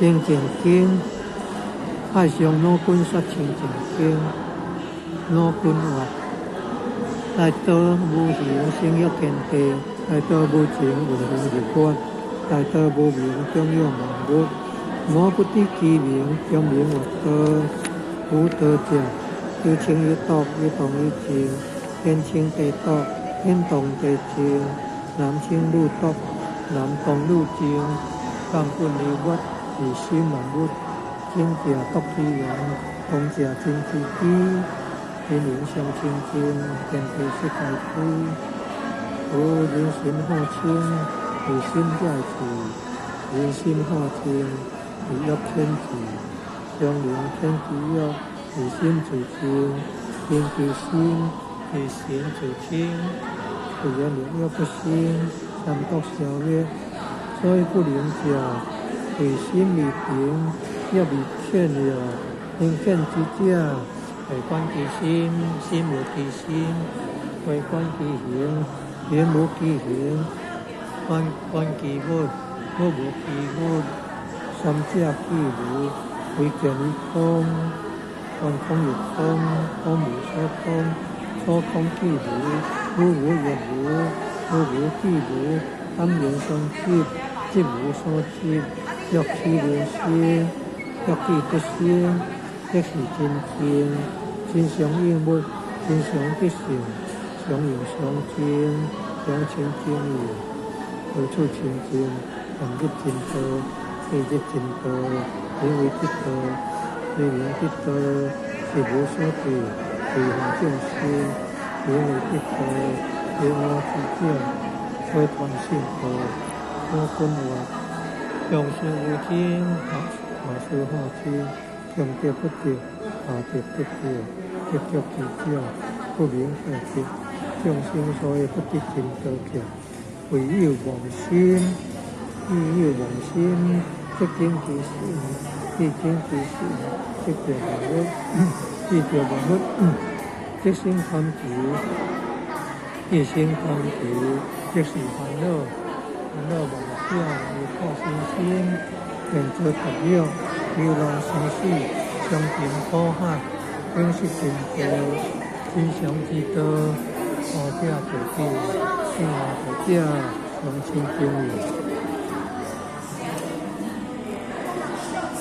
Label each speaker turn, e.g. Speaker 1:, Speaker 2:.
Speaker 1: 清淨經，太上老君說清淨經，老君話：大道無形，生育天地；大道無情，運行日月；大道無名，長養萬物。我不知其名，將名為道。無道者，有情有道，有動有靜。天清地動，天動地靜。男清女動，男動女靜。萬本而物，自心萬物。清者獨其源，動者真之基。天靈相清淨，天地世界開。無人心好清，為心在智；人心好靜，為欲天智。相靈天之欲，為心自清。天之心，為心自清。為緣六欲不生，三毒消滅。所以不靈者，為心未平，欲未遣了。能遣之者，為觀其心，心無其心；為觀其形，形無其形；觀觀其物，物無其物。三者俱無，唯見於空。觀空亦空，空無所空，所空俱無，無無亦無，無無俱無。感緣相執，執無所執。欲起無生，欲起不生，即是真淨。真相應物，真相得性，相應相淨，相清淨義。何處清淨？凡入真道，非入真道，名為得道，非名得道，是無所得，隨行眾生，名為得道，非我之者，所傳聖道。老君話：眾生無盡，下事好清，上得不得，下得不得，得著之者，不名得得。眾生所以不得真道者，為有妄心，以有妄心，即境之心，以境之心，即著萬物，即著萬物，即生貪執，一生貪執，即是煩惱，煩惱妄想，為破身心，便做毒藥，流浪生死，傷盡苦海，永失真道，真相之道，何者道者？聖道者，常清淨義。